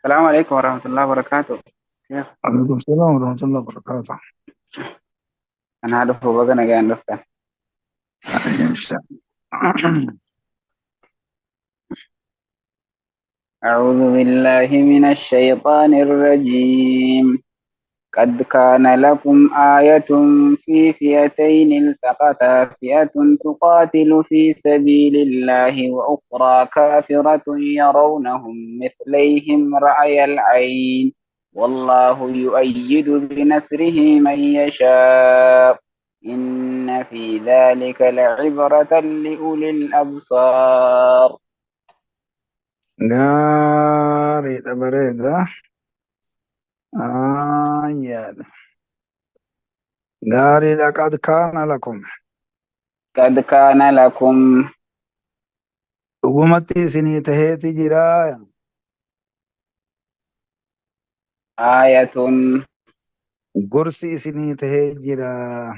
السلام عليكم ورحمة الله وبركاته. كيف؟ عليكم السلام ورحمة الله وبركاته. أنا هدف بقى نجان دفتر. إن شاء الله. أعوذ بالله من الشيطان الرجيم. قد كان لكم آية في فئتين التقتا، فئة تقاتل في سبيل الله وأخرى كافرة يرونهم مثليهم رأي العين، والله يؤيد بنصره من يشاء، إن في ذلك لعبرة لأولي الأبصار. Gaariidha, bareeda. Yaada. Gaariidha. Qad kaana lakum. قد كان لكم Dhugumatti isinii taheeti jira. آية Gorsi isinii tahee jira.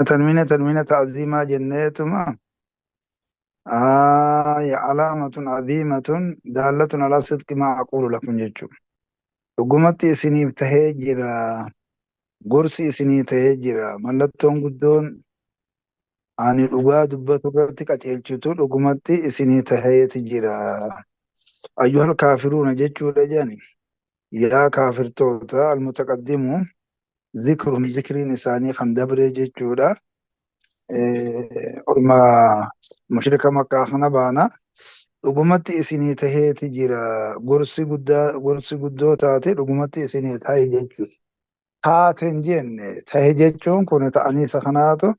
Tanwiina ta'ziimaa jenneetuma. Alaamatun aziimatun daallatun alaa sidqi maa aquulu lakum jechuudha. Dhugumatti isiniif tahee jira. Gorsi isinii tahee jira. Mallattoon guddoon ani dhugaa dubbatu irratti qajeelchitu dhugumatti isinii taheeti jira. Ayyuhal kaafiruuna jechuudha jedhani. Yaa kaafirtoota, almutaqaddimu zikruhum, zikriin isaanii kan dabree jechuudha. Orma mushrika Makkaa kana baana. Dhugumatti isinii taheeti jira. Gorsi guddaa, gorsi guddoo taate dhugumatti isinii tahe jechuudha. Taate hin jenne, tahe jechuun kun ta'aniisa kanaatu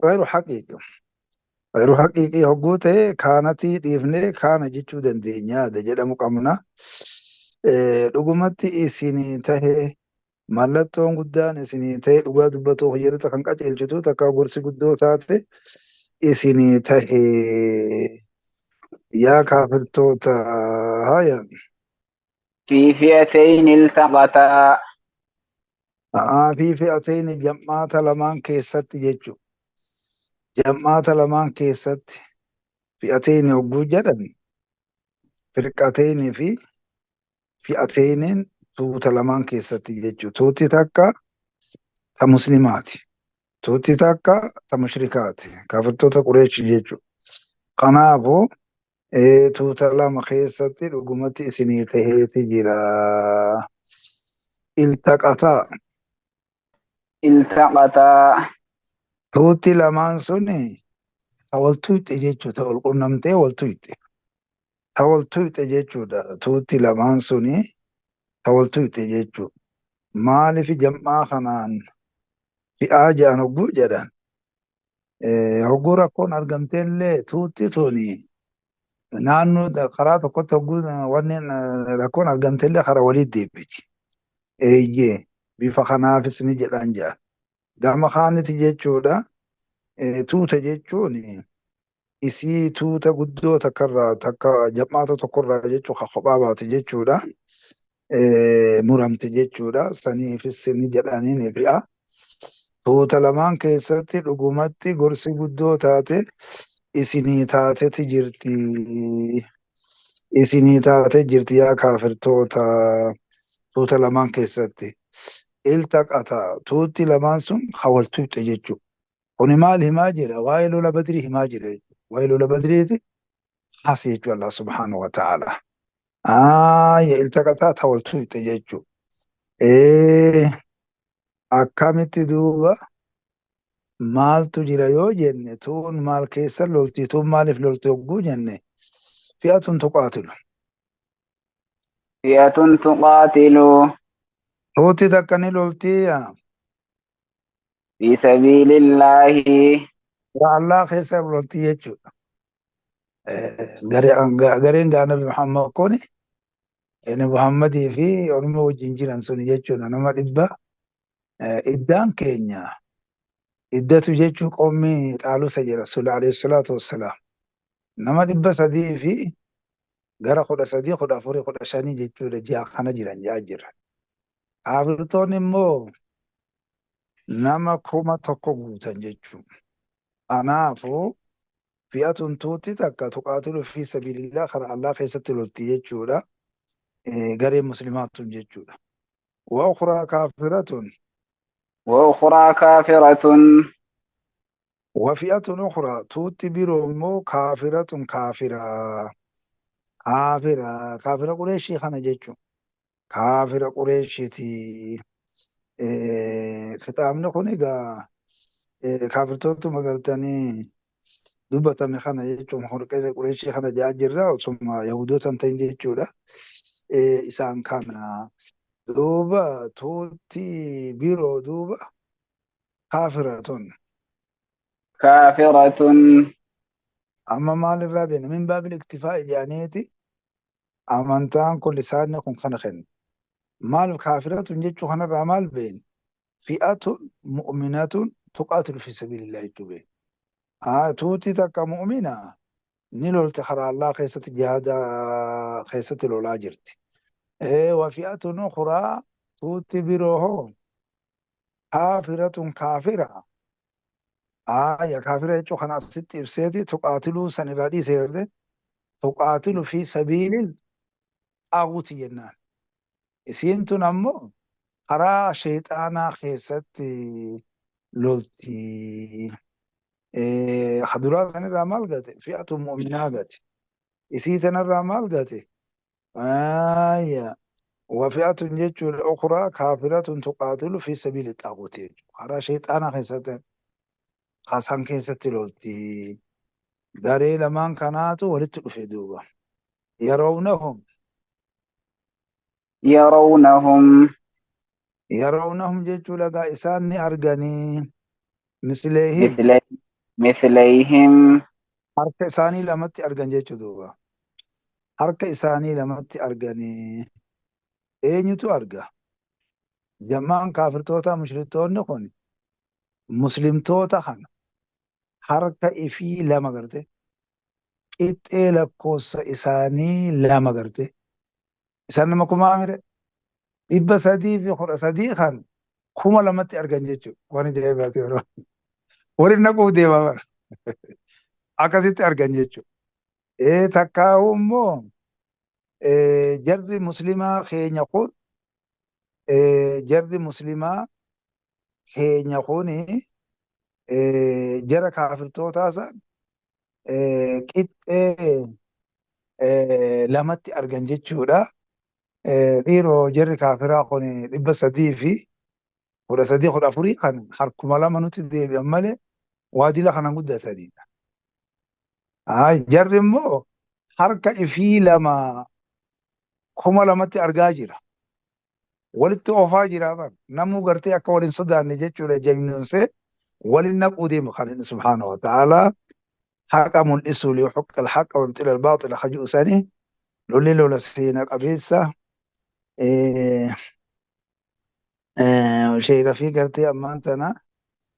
غير حقيقي. غير حقيقي hogguu ta'e kaanatii dhiifnee kaana jechuu dandeenya yaada jedhamu qabna. Dhugumatti isinii tahe, mallattoon guddaan isinii tahe, dhugaa dubbatuu hoyyarta kan qajeelchitu takka gorsi guddoo taate isinii tahe, yaa kaafirtoota haya. في فئتين التقتا. في فئتين, jam'aata lamaan keessatti jechuudha. Jam'aata lamaan keessatti. فئتين hogguu jedhan, firqateenii fi fi'ateeniin tuuta lamaan keessatti jechuudha. Tuuti takka ta muslimaati. Tuuti takka ta mushrikaati. Kaafirtoota Qureeshi jechuudha. Kanaafuu tuuta lama keessatti dhugumatti isinii taheeti jira. التقتا. التقتا. Tuuti lamaan suni ta wal tuyxe jechuudha. Ta wal qunnamtee wal tuyxe. Ta wal tuyxe jechuudha. Tuuti lamaan suni ta wal tuyxe jechuudha. Maaliif jam'aa kanaan fi'aa jedhan hogguu jedhan? Hogguu rakkoon argamteellee tuutti tuni naannoo karaa tokkotti hogguu wanni rakkoon argamteellee karaa walitti deebiti. Eeyyee, bifa kanaafis ni jedhan jedhan. Gama kaaniti jechuudha. Tuuta jechuun isii tuuta guddoo takkarraa, takka jam'aata tokkorraa jechuu, ka kophaa baate jechuudha. Muramte jechuudha. Saniifis ni jedhanii ni fi'a. Tuuta lamaan keessatti dhugumatti gorsi guddoo taate isinii taateti jirti. Isinii taate jirti, yaa kaafirtoota, tuuta lamaan keessatti. التقتا, tuutti lamaan sun hawal tuyxe jechuudha. Kuni maal himaa jira? Waa'ee lola Badrii himaa jira jechuudha. Waa'ee lola Badriiti as jechuudha Allah سبحانه وتعالى. التقتا, ta wal tuyxe jechuudha. Akkamitti duuba maaltu jira yoo jenne, tuun maal keessa lolti, tuun maaliif lolti hogguu jenne, فئة تقاتل. فئة تقاتل. Tuuti takka ni lolti في سبيل الله. Allah keessa lolti jechuudha. Gareen gaa Nabi Muhammad kuni, Nabi Muhammadii fi orma wajjin jiran sun jechuudha, nama 100. Iddaan keenya iddatu jechuun qoomni Xaalusa jira Rasuulli عليه الصلاة والسلام nama 300 fi gara 13, 14, 15 jechuudha, ji'a kana jiran ji'a jira. Kaafirtoonni immoo nama 1000 guutan jechuudha. Kanaafuu فئة, tuuti takka, تقاتل في سبيل الله, karaa Allah keessatti lolti jechuudha. Gareen muslimaa tun jechuudha. Wa ukhraa kaafiratun. Wa ukhraa kaafiratun. Wa fi'atun ukhraa tuutti biroo immoo kaafiratun kaafira. Kaafira kaafira Qureeshii kana jechuun kaafira Qureeshiiti. Kitaabni kun egaa kaafirtootuma gartanii dubbatame kana jechuun horqee Qureeshii kana ja'a jirra osuma Yahudoota hin ta'in jechuudha. Isaan kana duuba tuutti biroo duuba kaafiratun. Kaafiratun. Amma maalirraa beekna? Min baabil iktifaa'i jedhaniiti amantaan kun lisaanni kun kana kenna. Maal kaafiratun jechuu kanarraa maal beekna? Fi'atun mu'minatun tuqaatilu fi sabiilillah jechuu beekna. Tuuti takka mu'mina ni lolte karaa Allah keessatti jihaada keessatti lolaa jirti. Wa fi'atun ukhraa tuuti biroo hoo kaafiratun kaafira. Aaya kaafira jechuun kana asitti ibseeti tuqaatiluu san irraa dhiise garte tuqaatilu fi sabiilil xaaguuti jennaan. Isiin tun ammoo karaa sheexaanaa keessatti lolti. Duraa sanirraa maal gate? Fi'atu mu'minaa gate. Isii tanarraa maal gate? Aaya. Wafi'atun jechuun ukhraa kaafiratun tuqaatilu fi sabiili xaaguuti jechuudha. Karaa sheexaanaa keessatti hasan keessatti lolti. Garee lamaan kanaatu walitti dhufe duuba. Yarownahum. Yarownahum. Yarownahum jechuun egaa isaan ni arganii misleehim. Misleeyhim. Harka isaanii lamatti argan jechuu duuba. Harka isaanii lamatti arganii eenyutu arga? Jamaan kaafirtoota mushriktoonni kun muslimtoota kana harka ifii lama garte qixxee lakkoofsa isaanii lama garte isaan nama kumaa mire 313 kan 2000tti argan jechuudha. Waan ajaa'ibaati yeroo waliin naquuf deemaa bara akkasitti argan jechuudha. Takkaa'u immoo jarri muslimaa keenya kun jarri muslimaa keenya kun jara kaafirtootaa san qixxee lamatti argan jechuudha. Dhiiroo jarri kaafiraa kun 313 14 kan harkuma lama nutti deebi'an malee waadila kanan guddatanidha. Jarri immoo harka ifii lama 2000tti argaa jira. Walitti oofaa jira bar. Namuu gartee akka waliin sodaanne jechuudha jagnoonsee waliin naquu deema kan inni subhaanahu wa ta'ala haqa mul'isu liyuhuqqa al-haqqa wa yubxila al-baaxila hajuu sanii lolli lola seena qabeessa sheera fi gartee ammaan tana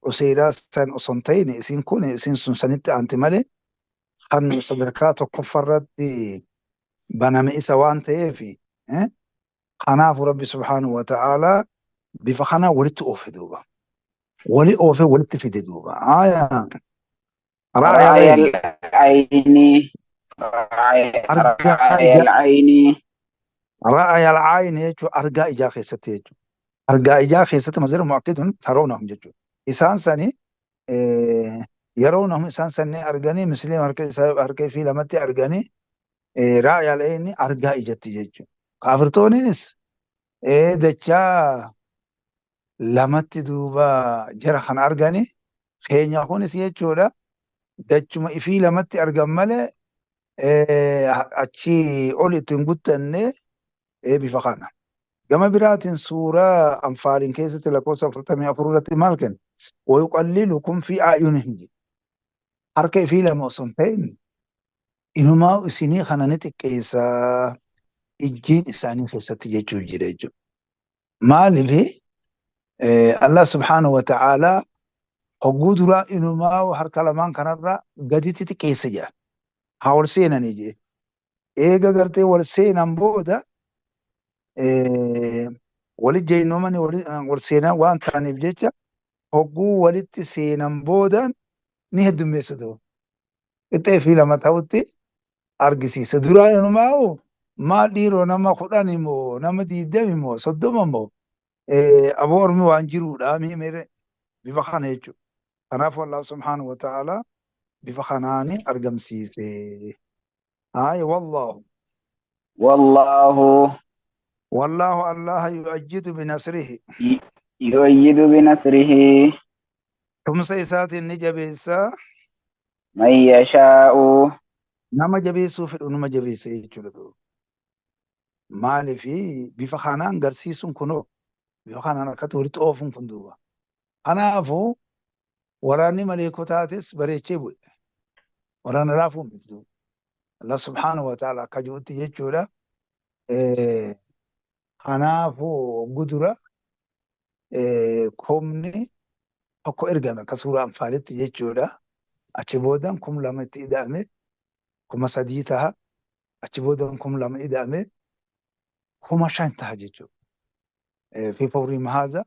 useyraa san osoo hin ta'in isiin kun isiin sun sanitti aanti malee kan sadarkaa tokkoffarratti baname isa waan ta'eef kanaafu rabbi subhaanahu wa ta'aalaa bifa kanaa walitti oofe duuba. Wali oofe walitti fide duuba. Aayaa. Ra'aya Ra'ayal ayni. Argaa Ra'ayal ayni. Ra'ayal ayni jechuun argaa ijaa keessatti jechuudha. Argaa ijaa keessatti masdar mu'akkidun taroonahum jechuudha. Isaan sani yeroonahum isaan sani arganii misliin harka isaa harka ifii lamatti arganii ra'ayal ayni argaa ijatti jechuudha. Kaafirtooninis dachaa lamatti duuba jara kana arganii keenya kunis jechuudha dachuma ifii lamatti argan malee achii ol itti hin guttanne bifa kana. Gama biraatiin suuraa Anfaaliin keessatti lakkoofsa 44 irratti maal kenna? Wayuqallilukum fi a'yunihim jedhe. Harka ifii lama osoo hin ta'in inumaa isinii kana ni xiqqeessa ijjiin isaanii keessatti jechuuf jira jechuudha. Maaliif Allah subhaanahu wa ta'aalaa hogguu duraa inumaa harka lamaan kanarra gaditti xiqqeessa jedha. Haa wal seenanii jee. Eega gartee wal seenan booda wali jeynoomanii wal seenan waan ta'aniif jecha hogguu walitti seenan boodaan ni heddummeessu ta'u. Qixxee fi lama ta'utti argisiisa. Duraa inumaa Maal dhiiroo nama 10 moo nama 20 moo 30 moo aboo ormi waan jiruudha mi'imere bifa kana jechuudha. Kanaafuu Allah subhaanahu wa ta'ala bifa kanaani argamsiise. Haaya wallaahu. Wallaahu. Wallaahu Allaha yu'ajjidu binasrihi. Yu'ayyidu binasrihi. Tumsa isaatiin ni jabeessa. Man yashaa'u. Nama jabeessuu fedhu nama jabeessa jechuudha duuba. Maaliif bifa kanaan garsiisuun kunoo bifa kanaan akkatti walitti oofuun kun duuba. Kanaafuu waraanni maleekotaatis bareechee bu'e. Waraana laafuu miti duuba. Allah subhaanahu wa ta'ala akka jirutti jechuudha. Kanaafuu gudura kumni tokko ergame akka suuraa Anfaalitti jechuudha. Achi boodan 2000 itti ida'ame 3000 taha. Achi boodan 2000 ida'ame 5000 taha jechuudha. Fi fawri haadha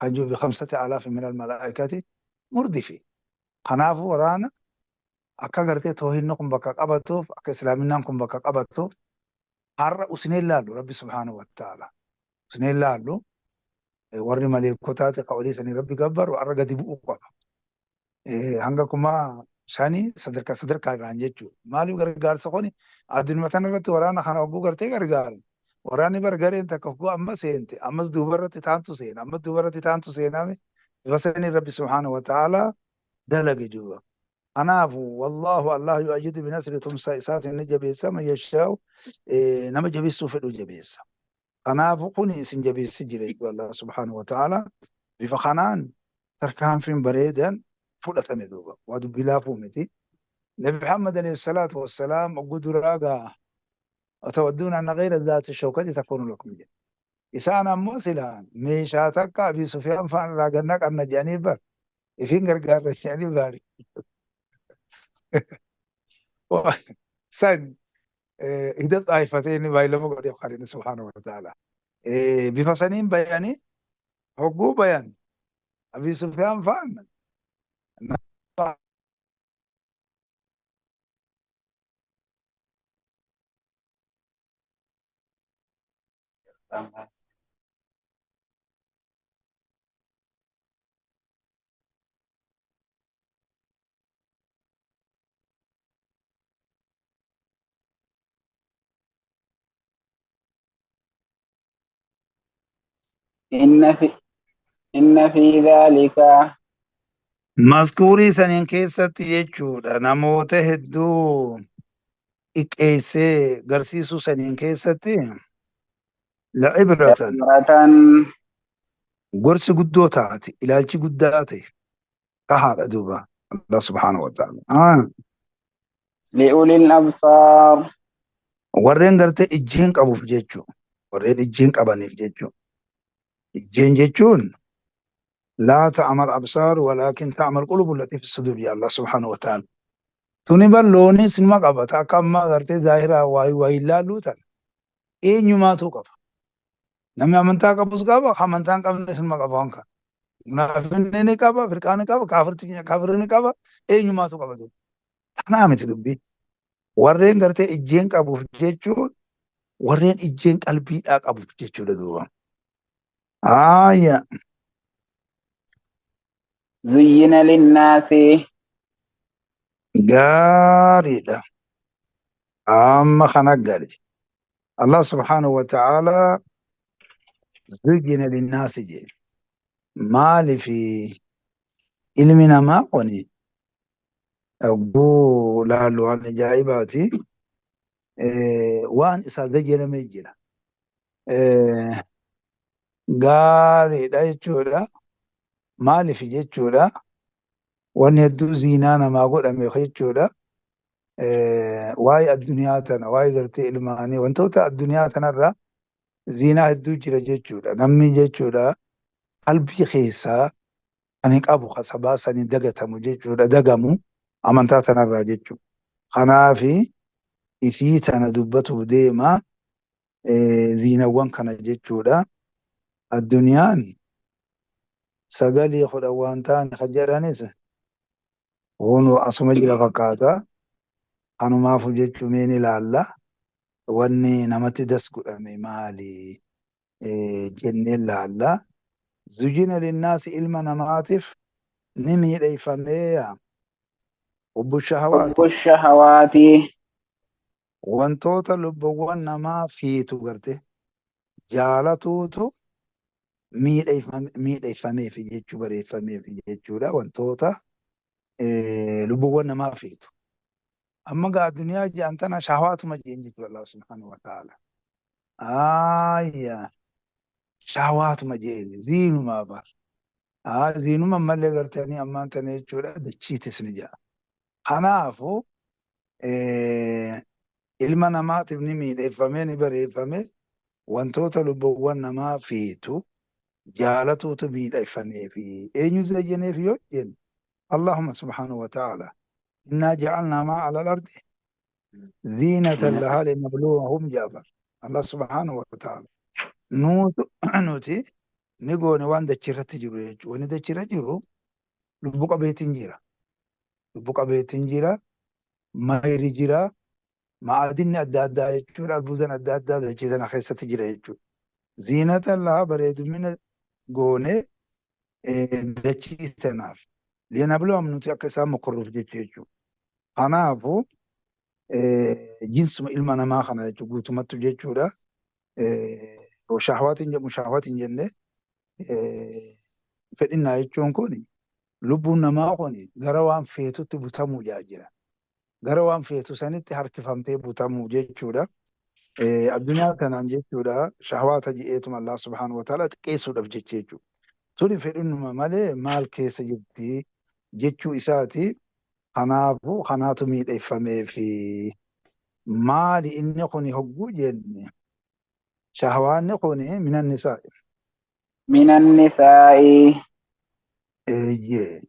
kan jiru bi 5000 min al-malaa'ikati murdifi. Kanaafuu waraana akka gartee toohinni kun bakka qabatuuf akka islaaminaan kun bakka qabatuuf har'a usinee laallu rabbi subhaanahu wa ta'ala. Usinee laallu warri maleekotaati qawlii sanii rabbi gabbaru har'a gadi bu'uu qaba. Hanga 5000 sadarkaa sadarkaa irraan jechuudha. Maaliif gargaarsa kuni addunyaa tanarratti waraana kana hogguu gartee gargaara. Waraanni bargareen takka hogguu amma seente ammas duubarratti taantu seena ammas duubarratti taantu seename bifa sanii rabbi subhaanahu wa ta'ala dalage juba. Kanaafuu wallaahu Allah yu'ayyidu binasri tumsa isaatiin ni jabeessa man yashaa'u nama jabeessuu fedhu jabeessa. Kanaafuu kuni isin jabeessi jira jechuudha Allah subhaanahu wa ta'ala bifa kanaan tarkaanfiin bareedan fudhatame duuba. Waa dubbii laafuu miti. Nabi Muhammad alayhi salaatu wassalaam hogguu duraa gaa atawadduuna anna ghayra zaati shawkati takuunu lakum jedhe. Isaan ammoo silaa meeshaa takka Abii Sufyaan faan irraa gad naqanna jedhanii bar ifiin gargaarra jedhanii baari. San hidda xaayifatee inni baay'ilama godheef kan inni subhaanahu wa ta'ala. Bifa saniin bayanii hogguu bayan Abii Sufyaan faan Inna fi dhaalika. Mazkuurii saniin keessatti jechuudha namoota hedduu xiqqeessee garsiisuu saniin keessatti la'ibratan La'ibratan gorsi guddoo taate ilaalchi guddaa ta'e kahaadha duuba Allah subhaanahu wa ta'ala. Li'ulil absaar. Warreen gartee ijjiin qabuuf jechuudha. Warreen ijjiin qabaniif jechuudha. Ijjiin jechuun laa ta'amal absaar walaakin ta'amal qulubu allati fi sudur ya Allah subhaanahu wa ta'ala. Tuni bal'oonis nima qabata akka ammaa gartee zaahiraa waa ilaaluu tana eenyumaatu qaba. Namni amantaa qabus qaba, amantaa hin qabnes nima qaba waan kana. Munaafiqni ni qaba, firqaan ni qaba, kaafirri ni qaba, eenyumaatu qaba. Tanaa miti dubbii. Warreen gartee ijjeen qabuuf jechuun warreen ijjeen qalbiidhaa qabuuf jechuudha duuba. Aaya. Zuyyina linnaasi. Gaariidha. Amma kana gale. Allah subhaanahu wa ta'ala zuyyina linnaasi jedhe. Maaliif ilmi namaa kuni hogguu laallu waan ajaa'ibaati. Waan isaa zayyanamee jira. Gaariidha jechuudha. Maaliif jechuudha. Wanni hedduu ziinaa namaa godhame jechuudha. Waa'ee addunyaa tana, waa'ee gartee ilmaanii, wantoota addunyaa tanarra ziinaa hedduu jira jechuudha. Namni jechuudha qalbii keessaa kan hin qabu sabaa sanii dagatamu jechuudha. Dagamu amantaa tanarraa jechuudha. Kanaafi isii tana dubbatuuf deema ziinawwan kana jechuudha. Addunyaan 9 10 waan ta'an kan jedhanis kunoo asuma jira fakkaata. Kanumaafu jechuun mee ni ilaalla. Wanni namatti das godhame maali jennee laalla. Zuyyina linnaasi ilma namaatiif ni miidhagfamee hubbu shahawaati. Hubbu shahawaati. Wantoota lubbuuwwan namaa fiitu garte jaalatuutu miidhagfameef jechuu bareeffameef jechuudha. Wantoota lubbuuwwan namaa fiitu. Amma gaa addunyaa jedhan tana shahawaatuma jeen jechuudha Allah subhaanahu wa ta'ala. Aayya shahawaatuma jeen ziinumaa bar. Ziinuma mallee gartanii ammaan tana jechuudha dachiitis ni jedha. Kanaafuu ilma namaatiif ni miidhagfamee ni bareeffame wantoota lubbuuwwan namaa fiitu jaalatuutu miidhagfamee fi eenyu zayyaneef yoo jennu Allahumma subhaanahu wa ta'ala innaa ja'alnaa maa ala al-ardi ziinatan lahaa linabluwahum jaafar. Allah subhaanahu wa ta'ala nuti ni goone waan dachirratti jiru jechuudha. Wanni dachirra jiru lubbu qabeetiin jira. Lubbu qabeetiin jira. Mayri jira. Ma'adinni adda addaa jechuudha. Albuudan adda addaa dachii sana keessatti jira jechuudha. Ziinatan lahaa bareedumina goone dachii sanaaf. Linabluwahum nuti akka isaan mokorruuf jechuudha. Kanaafuu jinsuma ilma namaa kana jechuudha guutummattu jechuudha. Shahwaatiin jedhamu shahwaatiin jennee fedhinnaa jechuun kun lubbuun namaa kun gara waan feetutti butamuu jira. Gara waan feetu sanitti harkifamtee butamuu jechuudha. Addunyaa kanaan jechuudha shahwaata je'eetuma Allah subhaanahu wa ta'ala xiqqeessuudhaaf jecha jechuudha. Tuni fedhinnuma malee maal keessa jirti jechuu isaati. Kanaafuu kanaatu miidhagfamee fi maali inni kun hogguu jenne shahwaanni kun minan nisaa. Minan nisaa'i. Eeyyee.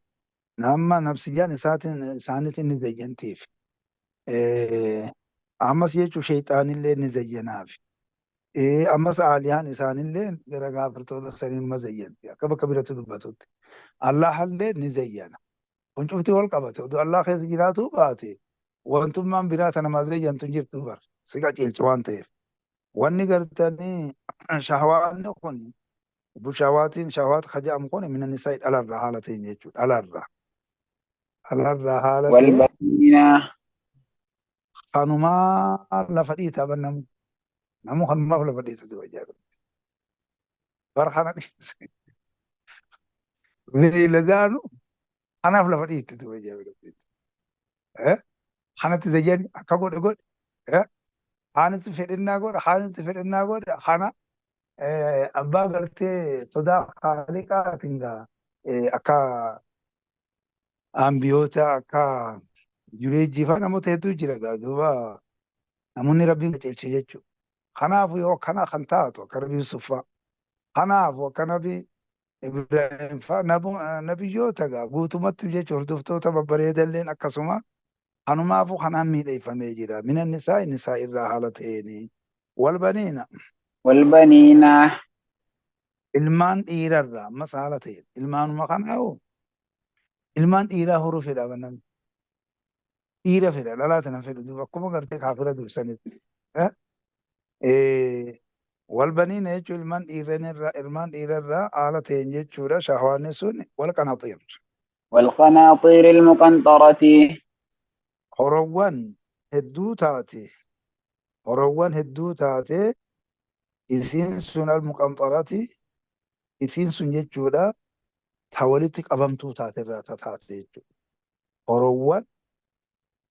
Nama nafsiyyaan isaaniitiin ni zayyantiif. Ammas jechuun sheexaanillee ni zayyanaaf. Ammas aaliyaan isaanillee gara gaafirtoota saniin ma zayyanti. Akka bakka biratti dubbatutti. Allahallee ni zayyana. Kun cufti wal qabate. Oduu Allah keessa jiraatu baate wantummaan biraa tana ma zayyantu hin jirtu bar. Si qajeelcha waan ta'eef. Wanni gartanii shahwaanni kun bushawaatiin shahwaat ka jedhamu kun mina nisaa dhalarraa haala ta'een jechuudha. Dhalarraa. Dhalarraa haala ta'een. Walbaniina. Kanumaa lafa dhiitaa ban namu. Namu kanumaaf lafa dhiita duba ajaa'iba. Bar kana dhiise. Beeyladaanu kanaaf lafa dhiitte duba ajaa'iba. Kanatti zayyani akka godhe godhe. Haanitti fedhinnaa godhe haanitti fedhinnaa godhe kana abbaa gartee sodaa haaliqaatiin gaa akka ambiyoota akka jureejjii fa'aa namoota hedduu jira gaa duuba namoonni rabbiin qajeelche jechuudha. Kanaafuu yoo akkana kan taatu akka Nabi Yusuf fa'a. Kanaafuu akka Nabi Ibrahim fa'a nabiyyoota gaa guutumatti jechuudha hordoftoota babbareedalleen akkasuma kanumaafuu kanaan miidhagfamee jira. Minan nisaa nisaa irraa haala ta'een. Walbaniina. Walbaniina. Ilmaan dhiirarraa ammas haala ta'een. Ilmaanuma kanaa'oo ilmaan dhiiraa horuu fedha namni. Dhiira fedha dhalaa tana fedhu duuba akkuma gartee kaafira dursanitti. Walbaniina jechuun ilmaan dhiirarraa ilmaan dhiirarraa haala ta'een jechuudha. Shahwaanni sun wal qanaxiir. Walqanaaxiir ilmuqanxarati. Horoowwan hedduu taate horoowwan hedduu taate isiin sun almuqanxarati isiin sun jechuudha ta walitti qabamtuu taate irraa taate jechuudha. Horoowwan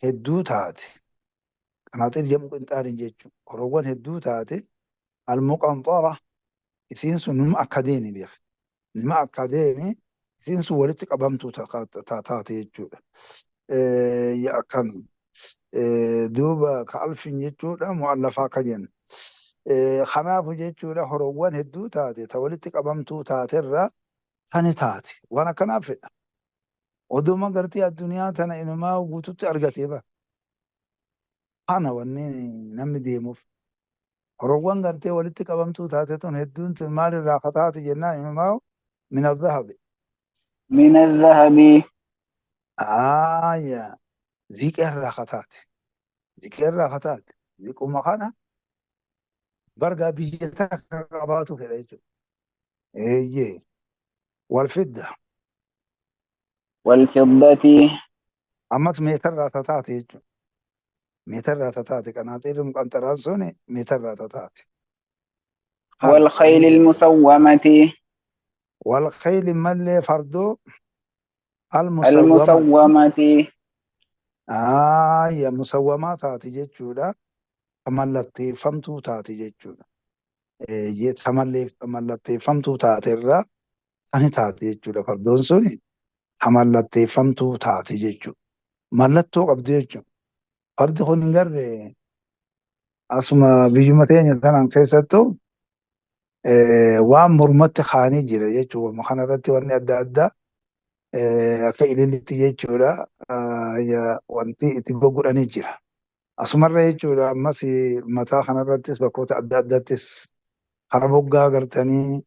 hedduu taate qanaaxiir jedhamu qinxaarin jechuudha. Horoowwan hedduu taate almuqanxara isiin sun nima akka deeni beeka. Nima akka deeni isiin sun walitti qabamtuu taate jechuudha. Akkana duuba ka alfin jechuudha mu'allafaa akka jennu. Kanaafu jechuudha horoowwan hedduu taate ta walitti qabamtuu taaterraa tani taate waan akkanaaf fedha. Oduma gartee addunyaa tana inumaa guututti argatee ba. Kana wanni namni deemuuf. Horoowwan gartee walitti qabamtuu taate tun hedduun tun maalirraa ka taate jennaan inumaa min adhahabi. Min adhahabi. Aaya ziqeerraa ka taate. Ziqeerraa ka taate. Ziquma kana Bargaa biyya takka qabaatu fedha jechuudha. Eeyyee. Walfidda. Walfiddati. Ammas meetarraa tataate jechuudha. Meetarraa tataate qanaaxiirri muqanxaraan sun meetarraa tataate. Kana Walkhayli wanni almusawwamati. Walkhayli mallee fardoo almusawwamati. Almusawwamati. Aayya musawwamaa taate jechuudha. Mallatteeffamtuu taate jechuudha. Mallatteeffamtuu taate irraa kan taate jechuudha. Fardoon suni mallatteeffamtuu taate jechuudha. Mallattoo qabdi jechuudha. Fardi kun hin garre asuma biyyuma teenya tanaan keessattuu waan mormatti kaanii jira jechuudha. Kana irratti wanni adda addaa akka ilillitti jechuudha. Wanti itti goggodhanii jira. Asumarra jechuudha ammas mataa kanarrattis bakkoota adda addaattis karaa boggaa gartanii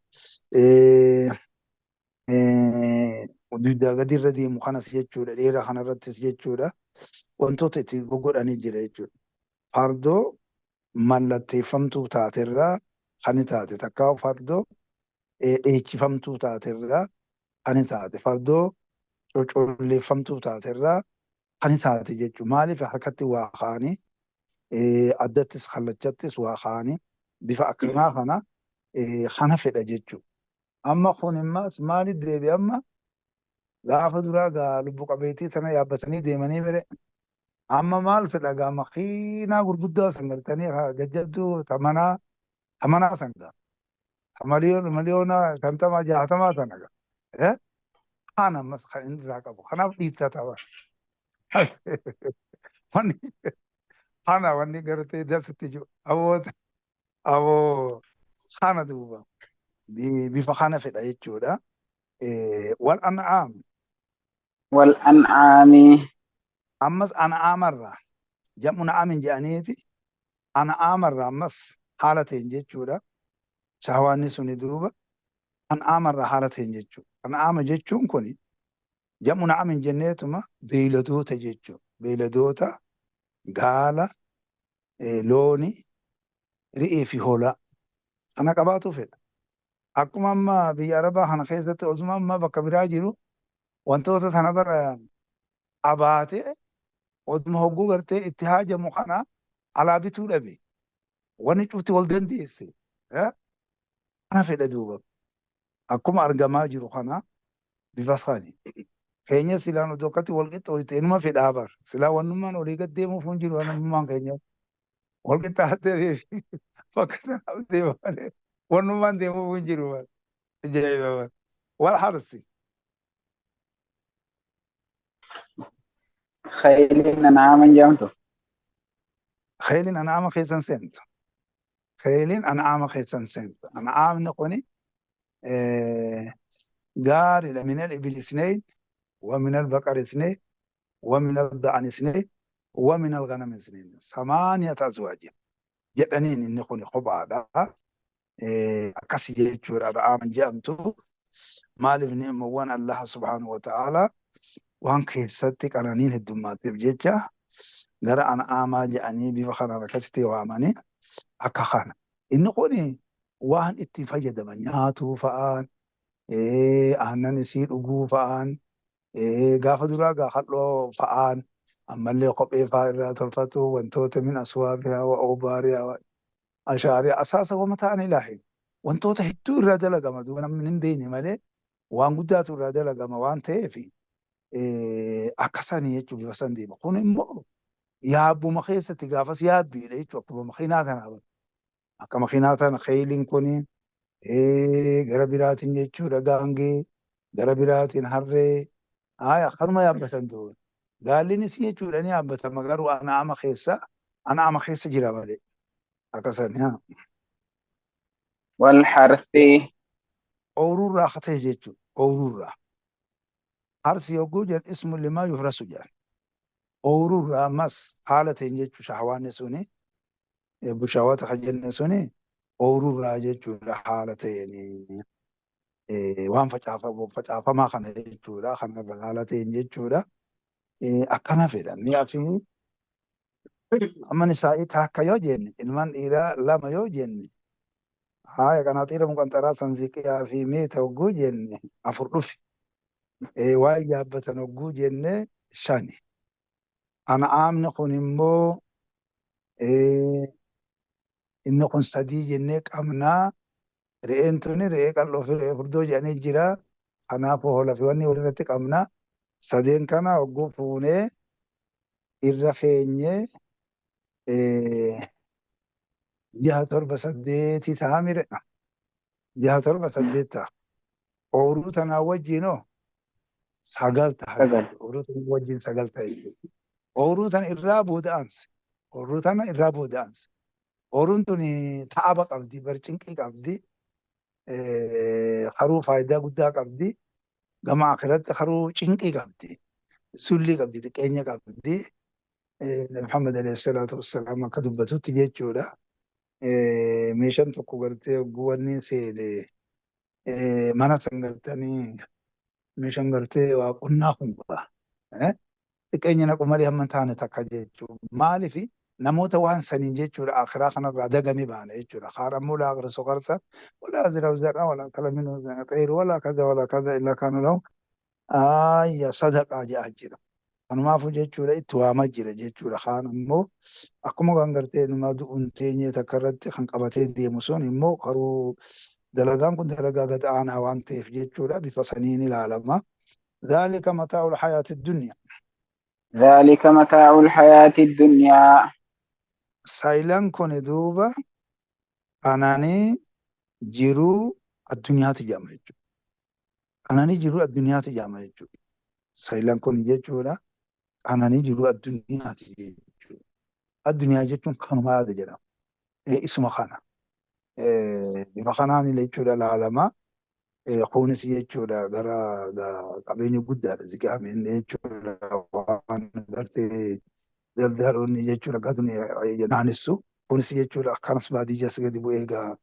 dugdaa gadirra deemu kanas jechuudha. Dheeraa kanarrattis jechuudha. Wantoota itti goggodhanii jira jechuudha. Fardoo mallatteeffamtuu taaterraa kan taate takkaa fardoo dheechifamtuu taaterraa kan taate fardoo cocolleeffamtuu taaterraa kan taate jechuudha. Maaliif harkatti waa kaa'anii addattis kallachattis waa kaa'anii bifa akkanaa kana kana fedha jechuudha. Amma kun immas maaliif deebi amma gaafa duraa gaa lubbu qabeettii tana yaabbatanii deemanii bire amma maal fedha gaa makiinaa gurguddaa san gartanii jajjabduu tamanaa san gaa miliyoona 50 60 sana gaa kana ammas kan inni irraa qabu kanaaf dhiitta ta'a. Wanni kana wanni gartee darsitti jiru aboo aboo kana duuba bifa kana fedha jechuudha. Wal an'aam. Wal an'aami. Ammas an'aamarraa jam'u na'amin jedhaniiti an'aamarraa ammas haala ta'een jechuudha. Shahwaanni suni duuba an'aamarraa haala ta'een jechuudha. An'aama jechuun kuni jam'u na'amin jenneetuma beeyladoota jechuudha. Beeyladoota gaala, looni, re'ee fi hoolaa kana qabaatu fedha. Akkuma amma biyya Arabaa kana keessatti osuma amma bakka biraa jiru wantoota tana bara qabaatee osuma hogguu gartee itti haajamu kana alaa bituu dhabe. Wanni cufti wal dandeesse. Kana fedha duuba. Akkuma argamaa jiru kana bifa sani. Keenya silaan odoo akkatti wal qixxooyte inuma fedhaa bar. Silaa wannummaan olii gad deemuuf hin jiru namummaan keenya. Wal qixxaattee fi bakka sanaaf deema malee wannummaan deemuuf hin jiru bar. Ajaa'iba bar. Wal harsi. Khayliin an'aaman jedhamtu. Khayliin an'aama keessan seentu. Khayliin an'aama keessan seentu. An'aamni kuni gaariidha. Minal ibili isnayn wa minal baqari isnayn wa minal da'ani isnayn wa minal ghanami isnayn. Samaaniyata azwaaj jedhaniin inni kuni kophaadha. Akkasi jechuudha an'aaman jedhamtu. Maaliif ni'imawwan Allah subhaanahu wa ta'ala waan keessatti qananiin heddummaatiif jecha gara an'aamaa jedhanii bifa kanaan akkasitti waamanii akka kana. Inni kuni waan itti fayyadaman nyaatuu fa'aan, aannan isii dhuguu fa'aan, gaafa duraa gaa hadhoo fa'aan, ammallee kophee fa'aa irraa tolfatu wantoota min aswaafihaa wa oobaarihaa wa ashaariyaa asaasa wama ta'an ilaahi. Wantoota hedduu irraa dalagama duuba namni hin beekne malee waan guddaatu irraa dalagama waan ta'eef akka sanii jechuun bifa san deema. Kun immoo yaabbuma keessatti gaafas yaabbiidha jechuudha akkuma makiinaa tanaa. Akka makiinaa tana kheyliin kuni gara biraatiin jechuudha gaangee gara biraatiin harree akkanuma yaabbatan duuba. Gaallinis jechuudha ni yaabbatama garuu an'aama keessa jira malee akka sani. Wal harsi. Ooyruurraa akka ta'e jechuudha ooyruurraa. Harsi yogguu jedhu ismu limaa yuhrasu jedhan. Ooyruurraa ammas haala ta'een jechuudha shahawaanni suni bushaawwata kan jenne suni ooyruurraa jechuudha haala ta'een waan facaafamaa kana jechuudha kanarra haala ta'een jechuudha. Akkana fedha mi'a fi amma nisaa'ii takka yoo jenne ilmaan dhiiraa lama yoo jenne Haaya qanaaxiira muqanxaraa san ziqiyaa fi meeta hogguu jenne afur dhufe. Waan yaabbatan hogguu jenne shani. An'aamni kun immoo inni kun sadii jennee qabnaa. Re'een tuni re'ee qal'oo fi re'ee furdoo jedhanii jira. Kanaafuu hoolaa fi wanni walirratti qabna. Sadeen kana hogguu fuunee irra keenyee jaha torba saddeeti ta'a miredha. Jaha torba saddeet ta'a. Ooruu tanaa wajjinoo sagal ta'a Sagal. jechuudha. Ooruu tana wajjin sagal ta'a jechuudha. Ooruu tana irraa booda aanse. Ooruu tana irraa booda aanse. Ooruun tuni ta'aba qabdi, barcinqii qabdi, haruu faayidaa guddaa qabdi. Gama akhiratti haruu cinqii qabdi. Sullii qabdi, xiqqeenya qabdi. Nabi Muhammad alayhi salaatu wassalaam akka dubbatutti jechuudha. Meeshaan tokko gartee hogguu wanni seene mana san gartanii meeshaan gartee waa qonnaa kun ba'a. Xiqqeenya naqu malee hamma hin taane takka jechuudha. Maaliif namoota waan saniin jechuudha akhiraa kanarraa dagame baana jechuudha. Kaan ammoo laa agrisu qarsa walaa azra'u zar'a walaa akala minhu xayru walaa kaza walaa kaza illaa kaana lahu ayya sadaqaa jedhaa jira. Kanumaafuu jechuudha itti waamaa jira jechuudha. Kaan ammoo akkuma kan gartee nama du'uun teenyee takka irratti kan qabatee deemu sun immoo karuu dalagaan kun dalagaa gad aanaa waan ta'eef jechuudha bifa saniin ilaalama. Dhaalika mataa'ul hayaati dunya. Dhaalika mataa'ul hayaati dunyaa. Saayilaan kun duuba qananii jiruu addunyaati jedhama jechuudha. Qananii jiruu addunyaati jedhama jechuudha. Saayilaan kun jechuudha qananii jiruu addunyaati jechuudha. Addunyaa jechuun kanuma yaada jedhama. Isuma kana. Bifa kanaan jechuudha laalama. Kunis jechuudha gara qabeenya guddaadha ziqaameen jechuudha waan gartee daldaloonni jechuudha gaduni naanessu. Kunis jechuudha akkanas baadiyyaas gadi bu'ee egaa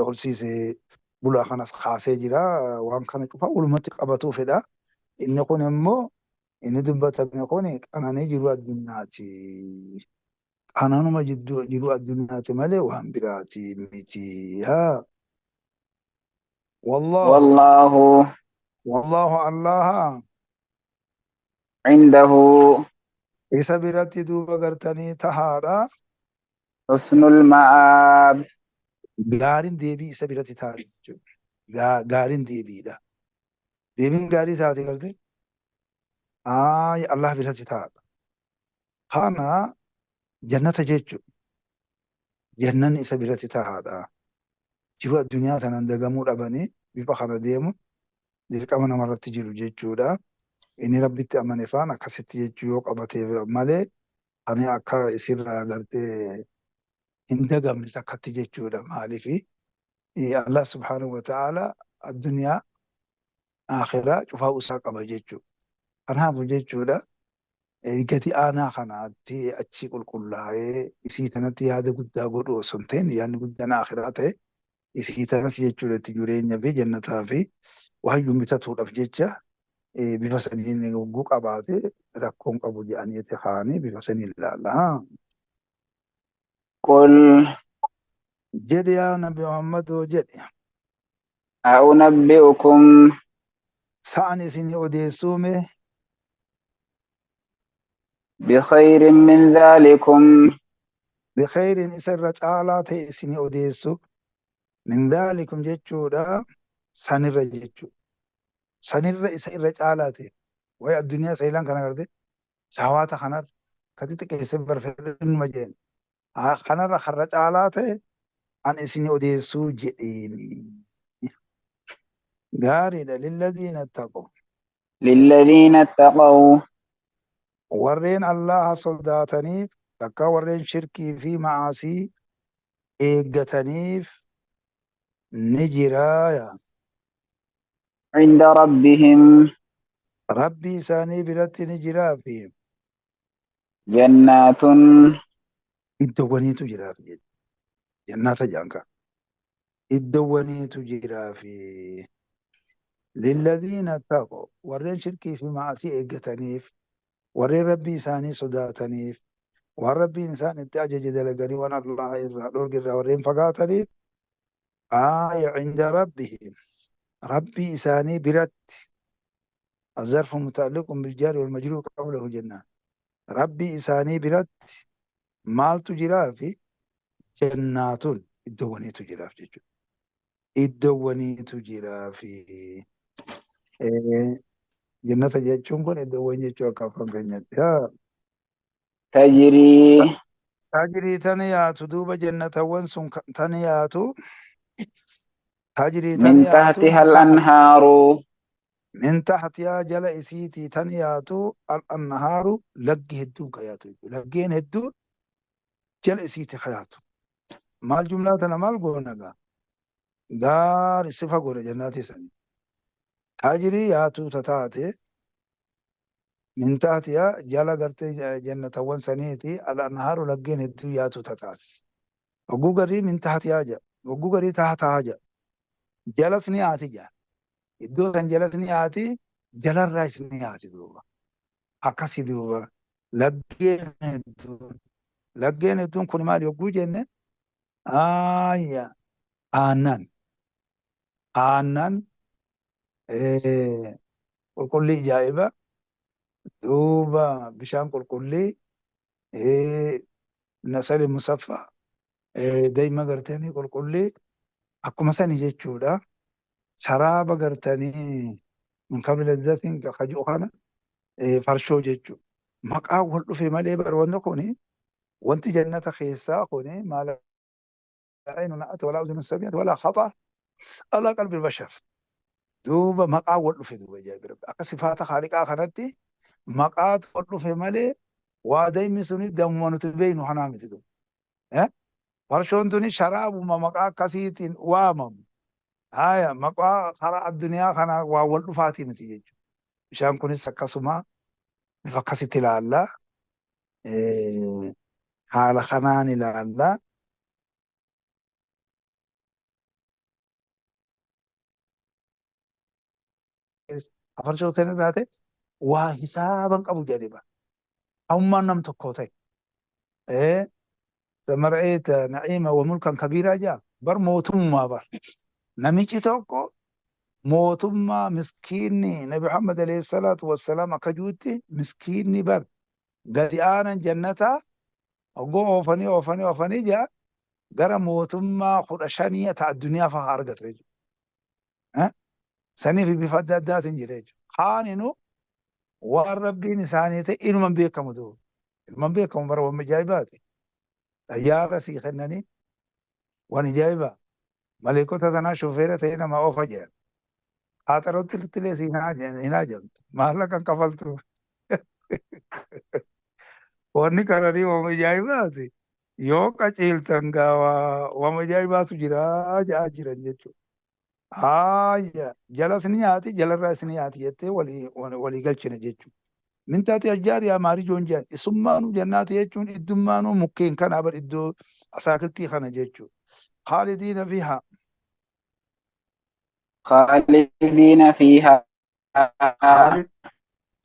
horsiisee bulaa kanas kaasee jira. Waan kana cufa walumatti qabatuu fedha. Inni kun immoo inni dubbatame kun qananii jiru addunyaati. Qananuma jiru addunyaati malee waan biraati miti. Haa. Wallaahu. Wallaahu. Wallaahu Allaha. Indahu. Isa biratti duuba gartanii tahaadha. Husnul ma'aab. Gaariin deebii isa biratti ta'a jechuudha. Gaariin deebiidha. Deebiin gaarii taate garte Allah biratti taa'adha. Kana jannata jechuudha. Jannanni isa biratti taa'aadha. Jiruu addunyaa tanaan dagamuu dhabanii bifa kana deemu dirqama namarratti jiru jechuudha. Inni rabbitti amane faan akkasitti jechuu yoo qabate malee ani akka isirraa gartee hin dagamne takkatti jechuudha. Maaliif Allah subhaanahu wa ta'ala addunyaa akhiraa cufaa isaa qaba jechuudha. Kanaafuu jechuudha gati aanaa kanaatti achi qulqullaa'ee isii tanatti yaada guddaa godhu osoo hin ta'in yaadni guddaan akhiraa ta'e isii tanas jechuudha itti jireenya fi jannataa fi waayyuu bitatuudhaaf jecha bifa saniin hogguu qabaate rakkoon qabu jedhaniiti kaa'anii bifa saniin ilaalla. Qul Jedhi yaa Nabi Muhammadoo jedhi. A'unabbi'ukum Sa'an isin odeessuu mee bikhayrin min dhaalikum bikhayrin isa irra caalaa ta'e isin odeessu min dhaalikum jechuudha sanirra jechuudha. Sanirra isa irra caalaa ta'e wayi addunyaa sayilaan kana garte shahawaata kanarra kati xiqqeessee barfedhinuma jeen kanarra karra caalaa ta'e an isin odeessuu jedheeni. Gaariidha lilladiina taqu. Lilladiina taqaw Warreen Allaha sodaataniif takka warreen shirkii fi ma'aasii eeggataniif ni jiraaya. Inda rabbihim Rabbii isaanii biratti ni jiraa fi jannaatun iddoowwaniitu jiraaf jechuudha. Jannaata jedhan iddoowwaniitu jiraa fi lilladiina taqu warreen shirkii fi ma'asii eeggataniif warreen rabbii isaanii sodaataniif waan rabbiin isaan itti ajaje dalaganii waan Allah irraa dhorge irraa warreen fagaataniif Aaya cinda rabbihim rabbii isaanii biratti الظرف متعلق بالجار والمجرور قبله جنان rabbii isaanii biratti maaltu jiraa fi jannaatun iddoowwaniitu jiraaf jechuudha. Iddoowwaniitu jiraa fi jannata jechuun kun iddoowwan jechuu akka afaan keenyatti. Tajrii Tajrii tan yaatu duuba jannatawwan sun tan yaatu tajrii tan min yaatu tahtiha al-anhaaru min tahtihaa jala isiitii tan yaatu al-anhaaru laggi hedduun ka yaatu jechuudha. Laggeen hedduun jala isiitii ka yaatu. Maal jumlaa tana maal goona gaa? Gaari sifa goona jannaatii sanii. Tajrii yaatuu tataate min tahtihaa jala gartee jannatawwan saniiti al-anhaaru laggeen hedduu yaatu tataate. Hogguu garii min tahtihaa jedha. Hogguu garii tahtahaa jedha. Jalas ni yaati jedha. Iddoo san jalas ni yaati jalarraas ni yaati duuba. Akkasi duuba. Laggeen hedduun. Laggeen hedduun kun maal yogguu jenne? Aayya aannan. Aannan qulqullii ajaa'iba. Duuba bishaan qulqullii nasali musaffaa daa'ima gartanii qulqullii akkuma sani jechuudha. Sharaaba gartanii min qabli lazzatin kaju kana farshoo jechuudha. Maqaa wal dhufe malee bar wanni kuni wanti jannata keessaa kuni maal aynun ra'at walaa udhunun sami'at walaa khatar alaa qalbi bashar. Duuba maqaa wal dhufe duuba ajaa'iba rabbi. Akka sifaata haaliqaa kanatti maqaatu wal dhufe malee waa daa'imni suni damuma nuti beeknu kanaa miti duuba. Farshoon tuni sharaabuma maqaa akkasiitiin waamamu. Haya maqaa karaa addunyaa kana waa wal dhufaatii miti jechuudha. Bishaan kunis akkasuma bifa akkasitti ilaalla. Haala kanaan ilaalla. Farshoo sana irraa ta'e waa hisaaban qabu jedhee bara. Ammaan nam tokko ta'e. Mar'eet na'iima wa mulkan kabiiraa jaa bar mootummaa bar. Namichi tokko mootummaa miskiinni Nabi Muhammad alayhi salaatu wassalaam akka juutti miskiinni bar gadi aanan jannataa hoggoo oofanii oofanii oofanii jaa gara mootummaa 15 ta addunyaa fa'a argatu jechuudha. Saniif bifa adda addaatiin jira jechuudha. Kaaninu waan rabbiin isaanii ta'e inuman beekamu duuba. Inuman beekamu bara waan ajaa'ibaati. Xayyaara sii kennanii waan ajaa'ibaa. Maleekota tanaa shofeera ta'ee nama oofa jedhan. Qaaxarootti illee si hin haajamtu. Maallaqa kafaltu. Wanni kananii waan ajaa'ibaati. Yoo qaceeltan gaawaa waan ajaa'ibaatu jira jedhaa jiran jechuudha. Haaya jalas ni nyaati jalarraas ni nyaati jettee walii galchina jechuudha. Min taati ajjaari maarijoon jedhan isummaanuu jannaati jechuun iddummaanuu mukkeen kana bar iddoo asaakiltii kana jechuudha. Khaalidiina fiihaa. Khaalidiina fiihaa.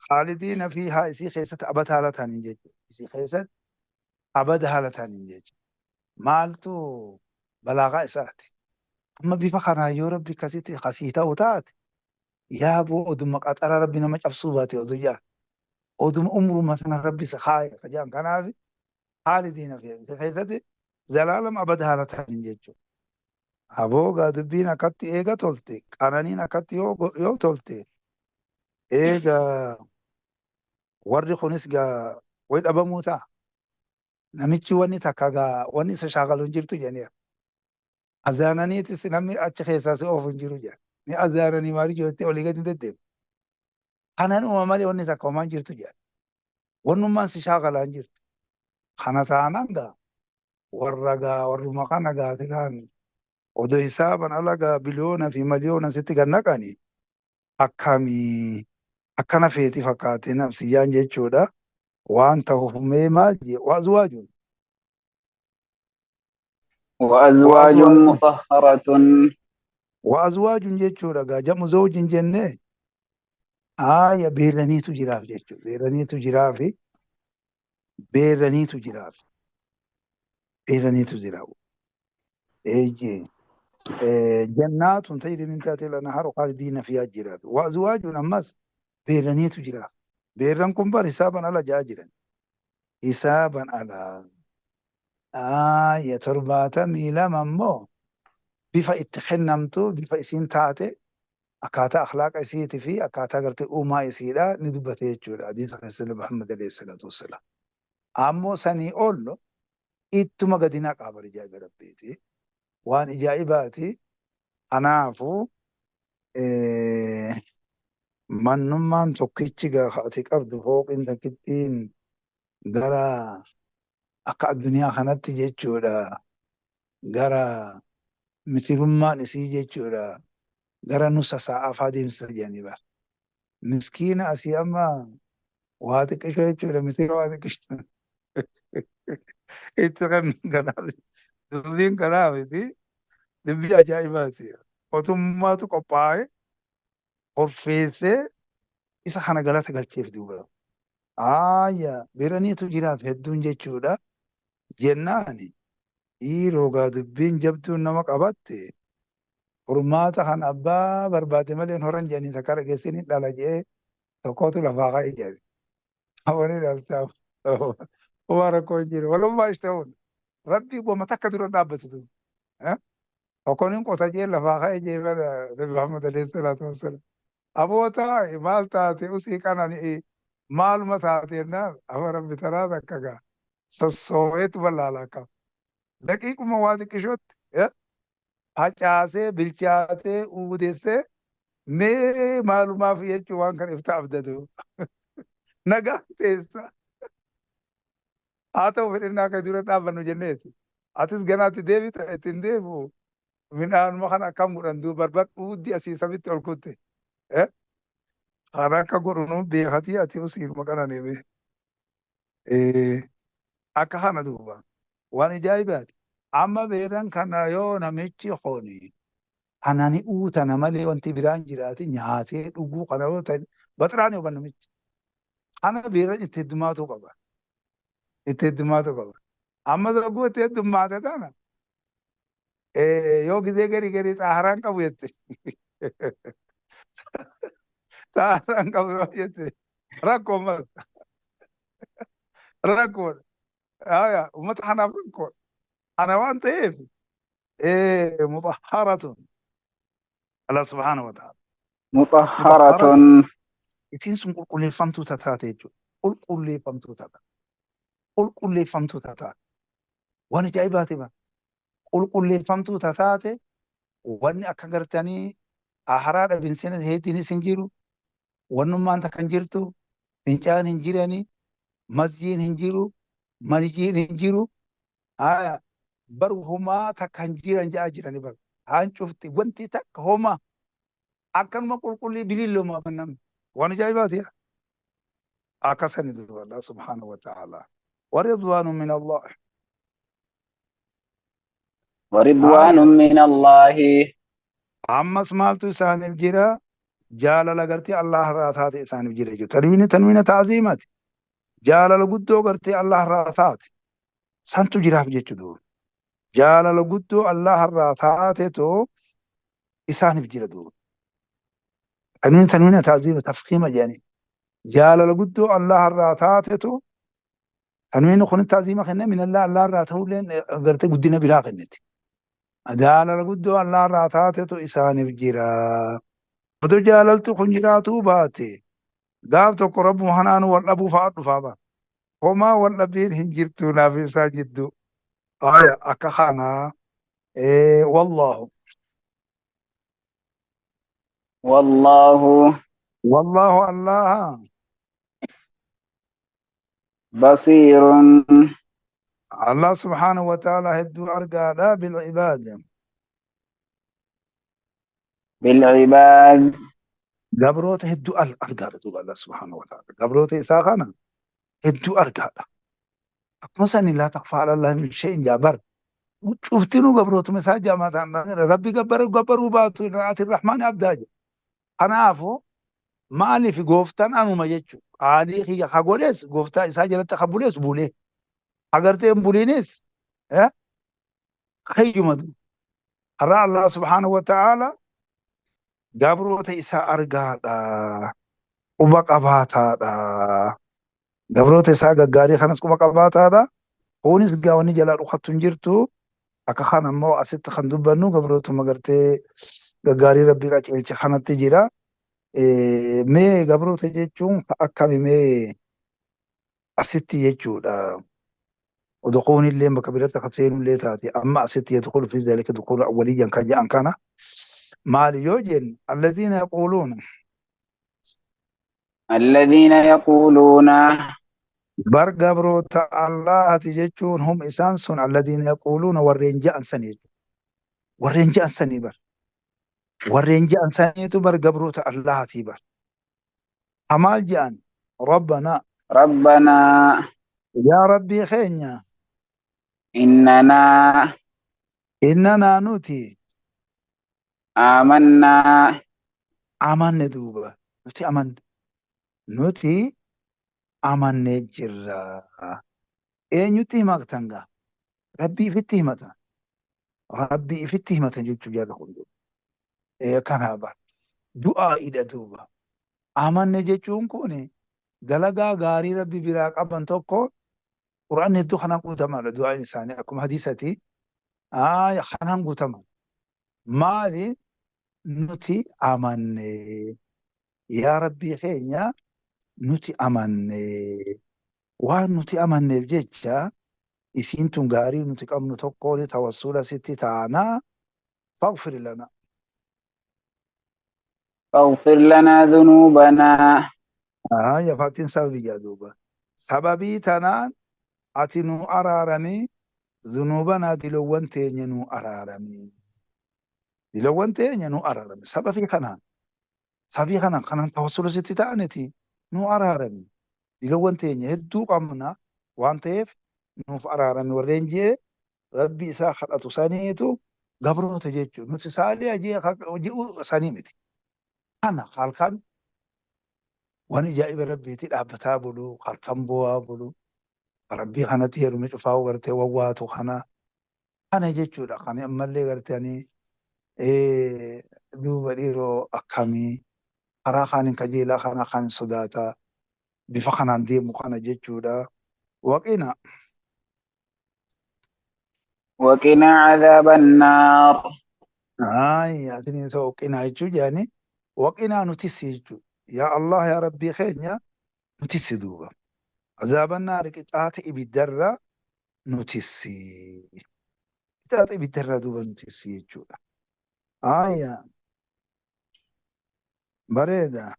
Khaalidiina fiihaa isii keessatti abada haala ta'aniin jechuudha. Isii keessatti abada haala ta'aniin jechuudha. Maaltu balaagaa isaati? Amma bifa kanaan yoo rabbi akkasitti kasii ta'u taate yaa boo oduma qaxara rabbi nama cabsuu baate oduu jaa. Oduma umruma sana rabbi isa kaaya kajaan kanaaf khaalidiina fiihaa keessatti zalaalam abada haala ta'aniin jechuudha. Aboo gaa dubbiin akkatti eega tolte qananiin akkatti yoo tolte eega warri kunis gaa wayi dhabamuu ta'a. Namichi wanni takka gaa wanni isa shaakalu hin jirtu jedhaniira. Azaananiitis namni achi keessaa si oofu hin jiru jedha. Ni azaananii maali jettee olii gadi deddeemu. Kanan uuma malee wanni takka homaa hin jirtu jedha. Wannummaan si shaakalaa hin jirtu. Kana taanaan gaa warra gaa warruma kana gaa silaan odoo hisaaban ala gaa biliyoona fi miliyoona sitti gad naqani akkamii akkana feeti fakkaatee nafsiyyaan jechuudha. Waan ta'uuf mee maal jee waazwaajun. Waazwaajun mutahharatun. Waazwaajun jechuudha gaa jamu zawjin jennee haaya beeraniitu jiraaf jechuudha. Beeraniitu jiraafi beeraniitu jiraaf. Beeraniitu jiraaf. Eeyyee. Jannaatun tajrii min tahtihal anhaaru khaalidiina fiihaa jira. Wa azwaajuun ammas beerraniitu jira. Beerran kun bar hisaaban ala ja'a jiran. Hisaaban ala. Aaya 72 immoo bifa itti kennamtu, bifa isiin taate, akkaataa akhlaaqa isiitii fi akkaataa gartee uumaa isiidha ni dubbate jechuudha. Hadiisa keessatti Muhammad alayhi salaatu wassalaam. Ammoo sanii ol ittuma gadi naqaa bar ijaa'iba Rabbiiti. Waan ijaa'ibaati. Kanaafu mannummaan tokkichi ati qabdu fooqiin takkittiin gara akka addunyaa kanatti jechuudha. Gara mitirummaan isii jechuudha. Gara nusa sa'aa faa deemsisa jedhanii bara. Miskiina asii amma waa xiqqishoo jechuudha. Mitira waa xiqqishoo. Itti kan kanaaf dubbiin kanaaf miti, dubbii ajaa'ibaati. Mootummaatu qophaa'e horfeessee isa kana galata galcheef duuba. Aayya biraniitu jiraaf hedduun jechuudha. Jennaani dhiiroo gaa dubbiin jabduun nama qabatte furmaata kan abbaa barbaade malee hin horan jedhanii takka dhageessanii dhala jedhee tokkotu lafaa ka'e jedhe. Hawani dhaltaa homaa rakkoo hin jiru. Walummaa ishta'uun rabbii goma takka dura dhaabbatu duuba. Tokkoon hin qota jee lafaa ka'e jee bara Nabi Muhammad alayhi salaatu wassalaam. Aboo taa'i maal taate usii qanani'i maaluma taate jennaan afa rabbi taraa takka gaa sossooweetu ballaala akkam. Daqiiquma waa xiqqishootti facaasee bilchaatee uudessee mee maalumaaf jechuu waan kana ifta abdatu. Nagaa teessa. Haa ta'u fedhinnaa akka dura dhaabbannu jenneeti. Atis ganaatti deebita ittiin deebi'u midhaanuma kana akkam godhan duuba barbad uuddi asii samitti ol kutte. Kan akka godhu nu beekatii ati usiinuma qananiime. Akka kana duuba waan ajaa'ibaati. Amma beeran kana yoo namichi kuni anani uutana malee wanti biraan jiraate nyaatee dhuguu kana yoo ta'e baxiraan yoo namichi. Kana beeran itti heddummaatu qaba. Itti heddummaatu qaba. Amma tokko itti heddummaate tana yoo gizee gari gari xaharaan qabu jette. Xaharaan qabu yoo jette rakkoo mata. Rakkoodha. Aya uummata kanaaf rakkoodha. Kana waan ta'eef mutahharatun Allah subhaanahu wa ta'ala. Mutahharatun. Isiin sun qulqulleeffamtuu taate jechuudha. Qulqulleeffamtuu taate. Qulqulleeffamtuu taate. Waan ajaa'ibaati bara. Qulqulleeffamtuu taate wanni akka gartanii aharaa dhabinsina heetiinis hin jiru. Wannummaan takka hin jirtu. Fincaan hin jirani. Masjiin hin jiru. Manijiin hin jiru. Haya bar homaa takka hin jiran ja'a jirani bar. Haan cufti wanti takka homaa akkanuma qulqullii bililloomaa namni. Waan ajaa'ibaati yaa. Akkasani duuba Allah subhaanahu wa ta'ala. Waridwaanu min Allah. Waridwaanu min Allahi. Ammas maaltu isaaniif jira? Jaalala gartee Allah irraa taate isaaniif jira jechuudha. Tanwiini tanwiina ta'aziimaati. Jaalala guddoo gartee Allah irraa taate. Santu jiraaf jechuudha. Jaalala guddoo Allah irraa taatetu isaaniif jira duuba. Tanwiini tanwiina ta'aziima tafkiima jedhanii. Jaalala guddoo Allah irraa taatetu tanwiini kun ta'aziima kenne min Allah Allah irraa ta'ullee gartee guddina biraa kenniti. Jaalala guddoo Allah irraa taatetu isaaniif jira. Otoo jaalaltu kun jiraatuu baate gaaf tokko rabbuma kanaan wal dhabuu fa'aa dhufaa bara. Homaa wal dhabiin hin jirtu naaf isaan jidduu. Aya akka kanaa wallaahu. Wallaahu. Wallaahu Allah. Basiirun. Allah subhaanahu wa ta'ala hedduu argaadha bil ibaad. Bil ibaad. Gabroota hedduu argaadha duuba Allah subhaanahu wa ta'ala. Gabroota isaa kana hedduu argaadha. Akkuma sani laa takfaa ala Allah min shay'in jaabar. Cuftinuu gabrootuma isaa jaamaa ta'an Rabbi gabbara gabbaruu baatu irraati Rahmaan abdaa jedha. Kanaafuu maaliif gooftaan anuma jechuudha. Qaalii kiyya ka godhes gooftaa isaa jalatti ka bules bulee. Agartee hin buliinis hayyuma duuba. Har'a Allah subhaanahu wa ta'ala gabroota isaa argaadha. Quba qabaataadha. Gabroota isaa gaggaarii kanas quba qabaataadha. Kunis gaa wanni jalaa dhukattu hin jirtu. Akka kana ammoo asitti kan dubbannu gabrootuma gartee gaggaarii rabbii qajeelche kanatti jira. Mee gabroota jechuun akkami mee asitti jechuudha. Odoquun illee bakka biratti akka seenu illee taate amma asitti yadkhulu fi zalika dukhula awwaliyyan kan jedhan kana maali yoo jenne alladhiina yaquuluuna الذين يقولون bar gabroota Allaahati jechuun hum isaan sun alladhiina yaquuluuna warreen ja'an sanii jechuudha. Warreen ja'an sanii bar. Warreen ja'an saniitu bar gabroota Allahaatii bar. Hamaal ja'an Rabbanaa ربنا yaa Rabbii keenya إننا innanaa nuti آمنا amanne duuba nuti amanne nuti amannee jirra. Eenyutti himatan gaa? Rabbii ifitti himatan. Rabbii ifitti himatan jechuun jaalla kun. Kanaa bar. Du'aa'idha duuba. Amanne jechuun kun dalagaa gaarii rabbi biraa qaban tokko Qur'aanni hedduu kanaan guutamaadha du'aan isaanii akkuma hadiisati. Kanaan guutama. Maali nuti amanne yaa rabbii keenya nuti amanne waan nuti amanneef jecha isiin tun gaarii nuti qabnu tokkoon tawassula sitti taanaa faghfir lana. فاغفر لنا ذنوبنا Yafaatiin sababii jaa duuba. Sababii tanaan ati nu araaramii dhunuubanaa dilowwan teenya nu araaramii. Dilowwan teenya nu araarami. Sababii kanaan. Sababii kanaan kanaan tawassula sitti ta'aniti nu araarami. Dilowwan teenya hedduu qabna waan ta'eef nuuf araarami warreen jee rabbi isaa kadhatu saniitu gabroota jechuudha. Nuti saalee ji'u sanii miti. Kana halkan waan ajaa'iba rabbiitti dhaabbataa bulu, halkan bu'aa bulu, rabbii kanatti heerume cufaa gartee wawwaatu kana. Kana jechuudha. Kan ammallee gartee duuba dhiiroo akkamii karaa kaaniin kajeelaa kana kan sodaataa bifa kanaan deemu kana jechuudha. Waqina وقنا عذاب النار Ay, atini isa waqinaa jechuu jedhani waqinaa nutis jechuudha. Yaa Allah yaa Rabbii keenya nutis duuba. Azaabannaari qixaata ibiddarraa nutis. Qixaata ibiddarraa duuba nutis jechuudha. Aya bareeda.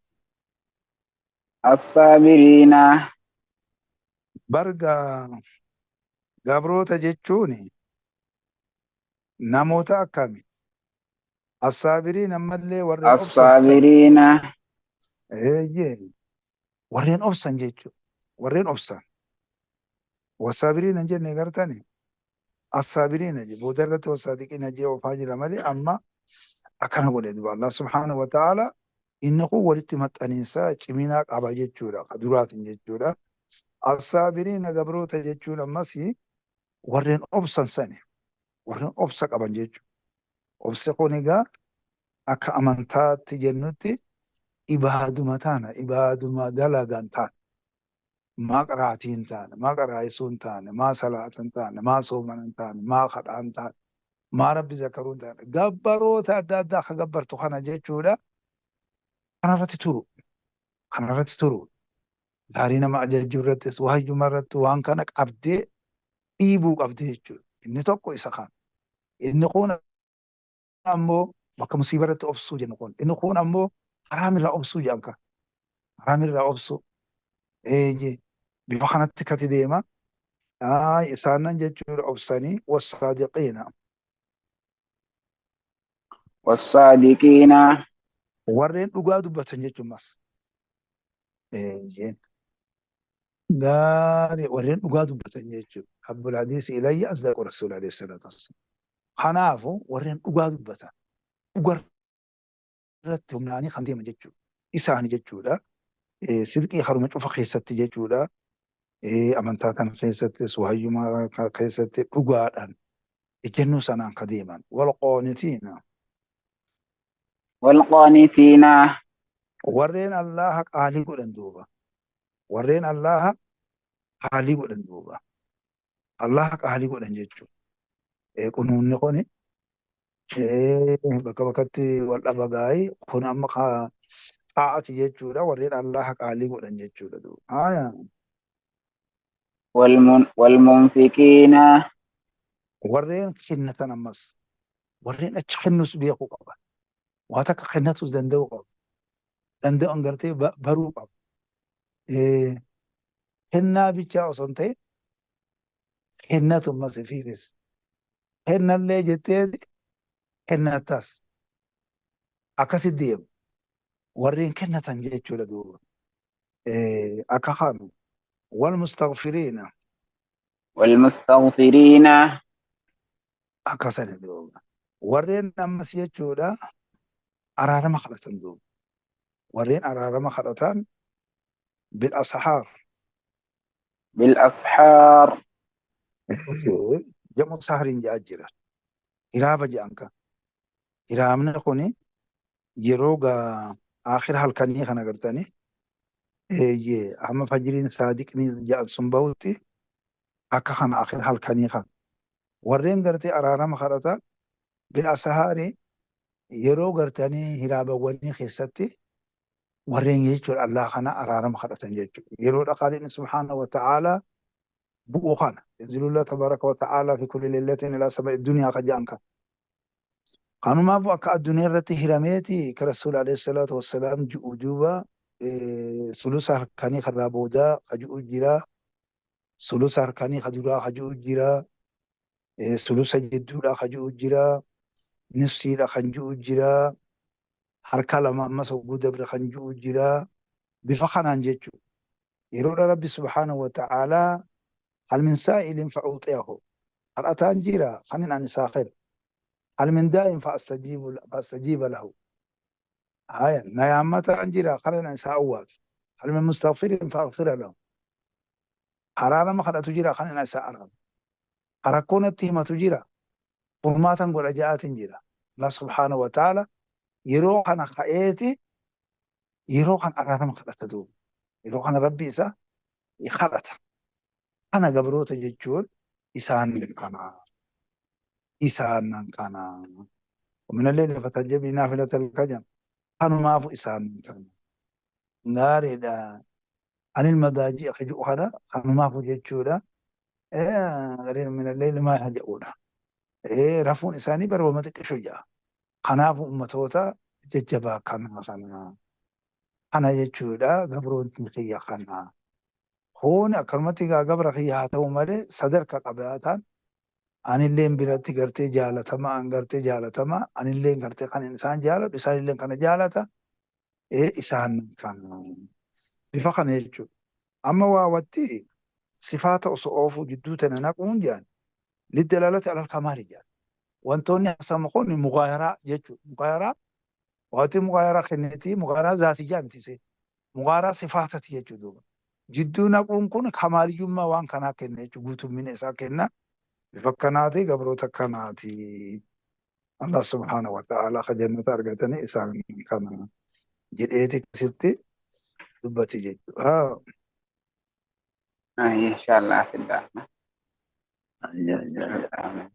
الصابرين Barga gabroota jechuun namoota akkami? Assaabiriin ammallee warreen obsan. الصابرين Eeyyee warreen obsan jechuudha. Warreen obsan. Wasaabiriin hin jenne gartani. Assaabiriin je booda irratti wasaadiqiin jee oofaa jira malee amma akkana godhe duba Allah subhaanahu wa ta'ala inni kun walitti maxxaniinsa ciminaa qaba jechuudha. Ka duraatiin jechuudha. Assaabiriin gabroota jechuun ammas warreen obsan sani warreen obsa qaban jechuudha. Obsi kun egaa akka amantaatti jennutti ibaaduma taana ibaaduma dalagaan taana. Maa qaraatii hin taane, maa qaraayisuu hin taane, maa salaata hin taane, maa soomana hin taane, maa kadhaa hin taane, maa rabbi zakaruu hin taane. Gabbaroota adda addaa akka gabbartu kana jechuudha. Kanarratti turu. Kanarratti turu. Gaarii nama ajajjuu irrattis, waayyuma irratti waan kana qabdee dhiibuu qabdee jechuudha. Inni tokko isa kana. Inni kun ammoo bakka musiiba irratti obsuu jennu kun. Inni kun ammoo haraamirraa obsuu jedhama kan. Haraamirraa obsuu. Eeyyee bifa kanatti kati deema. Isaanan jechuudha obsanii wassaadiqiina. والصادقين Warreen dhugaa dubbatan jechuun mas. Eeyyee gaarii warreen dhugaa dubbatan jechuudha. Abbul hadiisi ilayya asdaqu rasuul alayhi salaatu wassalaam. Kanaafuu warreen dhugaa dubbatan dhugaa irratti humnaanii kan deeman jechuudha. Isaani jechuudha. Sidqii haruma cufa keessatti jechuudha. Amantaa kana keessattis waayyuma keessatti dhugaadhaan Ejjennoo sanaan ka deeman. Walqoonitiina. Walqoonitiina. Warreen Allaha qaalii godhan duuba. Warreen Allaha qaalii godhan duuba. Allaha qaalii godhan jechuudha. Qunuunni kuni bakka bakkatti wal dhaba gaa'ii kun amma xaa'ati jechuudha. Warreen Allaha qaalii godhan jechuudha duuba. Haaya. Walmunfiqiina. Warreen kennatan ammas warreen achi kennus beekuu qaba. Waa takka kennatus danda'uu qaba. Danda'uun gartee baruu qaba. Kennaa bichaa osoo hin ta'in kennatu ammas ifiifis. Kennallee jettee kennattas. Akkasitti deema. Warreen kennatan jechuudha duuba. Akka kanu. Walmustaghfiriina. Walmustaghfiriina. Akkasani duuba. Warreen ammas jechuudha araarama kadhatan duuba. Warreen araarama kadhatan bil ashaar. Bil ashaar. Jamu sahriin jedhaa jira. Hiraaba jedhan kan. Hiraabni kuni yeroo gaa akhira halkanii kana gartanii hamma fajriin saadiqni jedhan sun bahutti akka kana akhira halkanii kana. Warreen gartee araarama kadhatan bil ashaari yeroo gartanii hiraabawwanii keessatti warreen jechuudha Allah kana araarama kadhatan jechuudha. Yeroo dhaqaaleen subhaanahu wa ta'ala bu'uu kana. Yanzilullah tabaraka wa ta'ala fi kulli lailatin ila sama'i dunyaa ka jedhan kana. Kanumaaf akka addunyaa irratti hirameeti ka Rasuul alayhi salaatu wassalaam ji'u duuba sulusa harkanii karraa boodaa ka ji'u jira. Sulusa harkanii ka duraa ka ji'u jira. Sulusa jidduudhaa ka ji'u jira. Nifsiidha kan ji'u jira. Harka lama ammas hogguu dabre kan ji'u jira. Bifa kanaan jechuudha. Yeroodha Rabbi subhaanahu wa ta'aalaa hal min saa'ilin fa'uuxiyahu. Kadhataan jira kanin ani isaa kennu. Hal min daa'in fa'astajiiba lahu. Haya na yaammataan jira kanin ani isaa awwaatu. Hal min mustaghfirin fa'aghfira lahu. Araarama kadhatu jira kanin ani isaa araaru. Rakkoo natti himatu jira. Furmaatan godha ja'aatiin jira. Allah subhaanahu wa ta'ala yeroo kana ka'eeti yeroo kana araarama kadhata duuba. Yeroo kana Rabbi isa kadhata. Kana gabroota jechuun isaan kana. Isaan kana. ومن الليل فتهجد به نافلة لك jedhan. Kanumaafu isaan kana. Gaariidha. Anil madaaji akka jedhu kana kanumaafu jechuudha. Gariin min الليل ما يهجؤuna. Rafuun isaanii bara xiqqisho ja'a. Kanaafu ummatoota jajjabaa kana kana. Kana jechuudha gabroonni kiyya kana. Hooni akkanumatti egaa gabra kiyya haa ta'u malee sadarkaa qabaataan anilleen biratti gartee jaalatama an gartee jaalatama anilleen gartee kan isaan jaaladhu isaanilleen kana jaalata isaan kana. Bifa kana jechuudha. Amma waawatti sifaata osoo oofuu jidduu tana naquun jedhan liddalalati alal kamaali jedhan. Wantoonni haasa'amu kun mugaayaraa jechuudha. Mugaayaraa waanti mugaayaraa kenniti mugaayaraa zaatiyyaa miti ishee. Mugaayaraa sifaatati jechuudha duuba. Jidduu naquun kun kamaaliyyummaa waan kanaa kenna jechuudha. Guutummina isaa kenna. Bifa kanaati gabroota kanaati. Allah subhaanahu wa ta'ala ka jannata argatanii isaan kana jedheeti akkasitti dubbate jechuudha. Inshallah asidda. Ya, ya, ya.